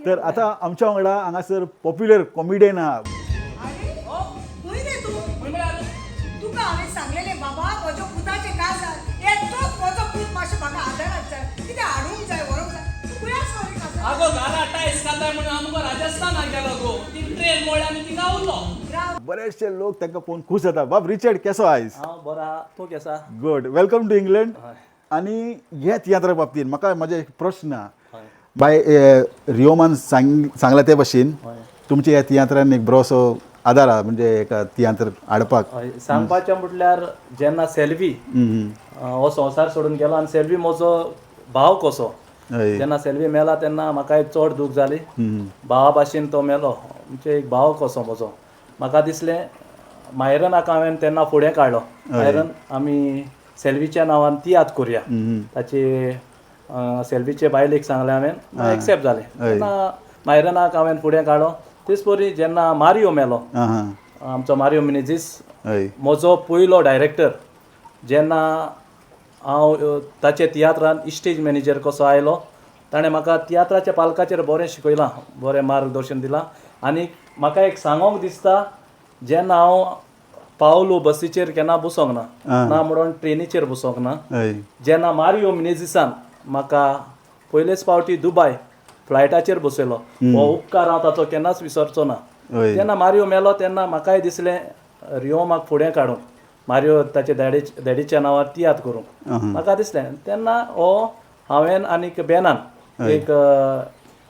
तर आतां आमच्या वांगडा हांगासर पॉप्युलर कॉमिडियन आहा. अरे खंय रे तूं? तुका हांवें सांगलेलें बाबा, म्हज्या पुताचें काजार, येतोच म्हजो पूत, मातशें म्हाका आदाराक जाय, कितें हाडूंक जाय, व्हरूंक जाय. तूं खंय आसलो रे काजार? आगो, घरा टायस खाताय म्हणून आमकां राजस्थानाक गेलो गो. ती ट्रेन मोडली आनी थिंगा उरलो. राव. बरेचशे लोक तांकां पळोवन खूश जाता. बाब रिचर्ड, केसो आयज? हांव बरो आहा, तूं केसो आहा? गुड. Welcome to England. आनी ह्या तियात्रा बाबतीन म्हाका म्हजे एक प्रश्न आहा. बाय रियोमान सांगला ते भशेन तुमच्या ह्या तियात्रान एक बरोसो आदार आहा, म्हणजे एका तियात्र हाडपाक. हय, सांगपाचें म्हटल्यार जेन्ना सेल्वी हो संवसार सोडून गेलो आनी सेल्वी म्हजो भाव कसो, जेन्ना सेल्वी मेला तेन्ना म्हाका एक चड दूख जाली. भावा भाशेन तो मेलो, म्हणजे एक भाव कसो म्हजो. म्हाका दिसलें, मायरनाक हांवें तेन्ना फुडें काडलो, मायरन आमी सेल्वीच्या नांवान तियात्र करुया. ताचे सेल्वीचे बायलेक सांगलें हांवें, एक्सेप्ट जालें. तेन्ना मायरनाक हांवें फुडें काडलो. तेच परी जेन्ना मारियो मेलो, आं हां आमचो मारियो मिनेझीस, म्हजो पयलो डायरेक्टर, जेन्ना हांव ताचे तियात्रान स्टेज मॅनेजर कसो आयलो, ताणें म्हाका तियात्राच्या पालकाचेर बरें शिकयलां, बरें मार्गदर्शन दिलां. आनी म्हाका एक सांगोंक दिसता, जेन्ना हांव पावलो बसीचेर केन्ना बसोंक ना, ना म्हणून ट्रेनीचेर बसोंक ना, जेन्ना मारियो मिनेझिसान म्हाका पयलेच फावटी दुबाय फ्लायटाचेर बसयलो, हो उपकार हांव ताचो केन्नाच विसरचो ना. जेन्ना मारियो मेलो तेन्ना म्हाकाय दिसलें रियोमाक फुडें काडूंक, मारियो ताचे डॅडीच्या नांवार तियात्र करूंक म्हाका दिसलें. तेन्ना हो हांवें आनीक बेनान एक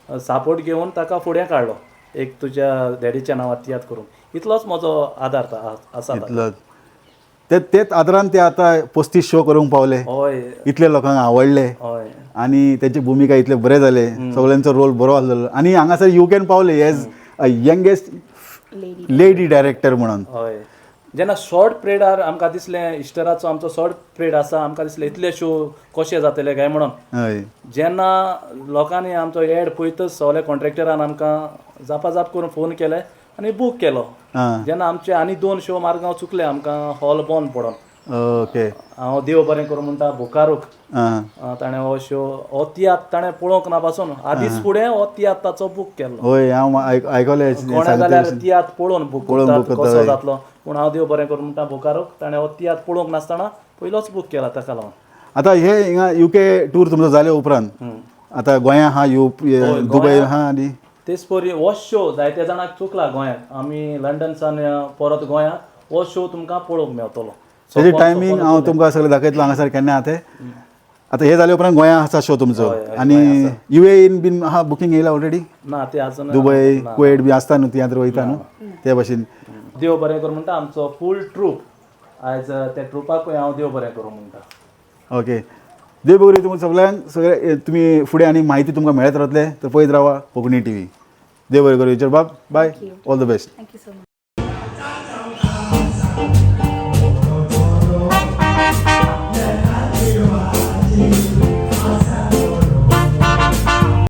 सापोर्ट घेवन ताका फुडें काडलो, एक तुज्या डॅडीच्या नांवार तियात्र करूंक. इतलोच म्हजो आदार आसा ताका. इतलो ते तेच आदारान ते आतां 35 शो करूंक पावले. इतले लोकांक आवडले. आनी तेची भुमिका इतले बरे जाले, सगळ्यांचो रोल बरो आसलेलो आनी हांगासर युकेन पावले as a youngest lady director म्हणून. हय, जेन्ना शॉर्ट पिरियडार आमकां दिसलें, इस्टराचो आमचो शॉर्ट पिरियड आसा, आमकां दिसलें इतले शो कशे जातले काय म्हणून. जेन्ना लोकांनी आमचो एड पळयतच सगळे कॉन्ट्रॅक्टरान आमकां जापाजाप करून फोन केले आनी बूक केलो. जेन्ना आमचे आनी दोन शो मारगांव चुकले आमकां, हॉल बंद पडोन. हांव देव बरें करूं म्हणटा बुकारूक. ताणें हो शो, हो तियात्र ताणें पळोवंक ना पासून आदींच फुडें हो तियात्र ताचो बूक केल्लो. हय, हांव आयकलें. कोणा जाल्यार तियात्र पळोवन बूक पळोवन करतात, book करता, कसो जातलो. पूण हांव देव बरें करूं म्हणटा बुकारूक, ताणें हो तियात्र पळोवंक नासतना पयलोच बूक केला ताका लागून. आता हे हिंगा युके टूर तुमचो जाले उपरांत आता गोंया हा, you Dubai हा आनी तेच परी हो शो जायते जाणांक चुकला गोंयांत. आमी लंडन सावन परत गोंयांत हो शो तुमकां पळोवंक मेवतलो. तेजी टायमींग हांव तुमकां सगळें दाखयतलो हांगासर केन्ना आहा ते. आतां हे जाले उपरांत गोंया आसा शो तुमचो. आनी युएईन बीन आहा बुकींग येयला ऑलरेडी? ना, ते अजून दुबय, ना. कुवेट बी आसता न्हू, तियात्र वयता न्हू ते भशेन. देव बरें करूं म्हणटा आमचो फूल ट्रूप आयज, त्या ट्रुपाकूय हांव देव बरें करूं म्हणटा. ओके, देव बरी तुमकां सगळ्यांक. सगळे तुमी फुडें आनी म्हायती तुमकां मेळत रावतले, तर पळयत रावा कोंकणी टीव्ही. देव बरें करूं रिचर्ड बाब. बाय, all the best. Thank you so much.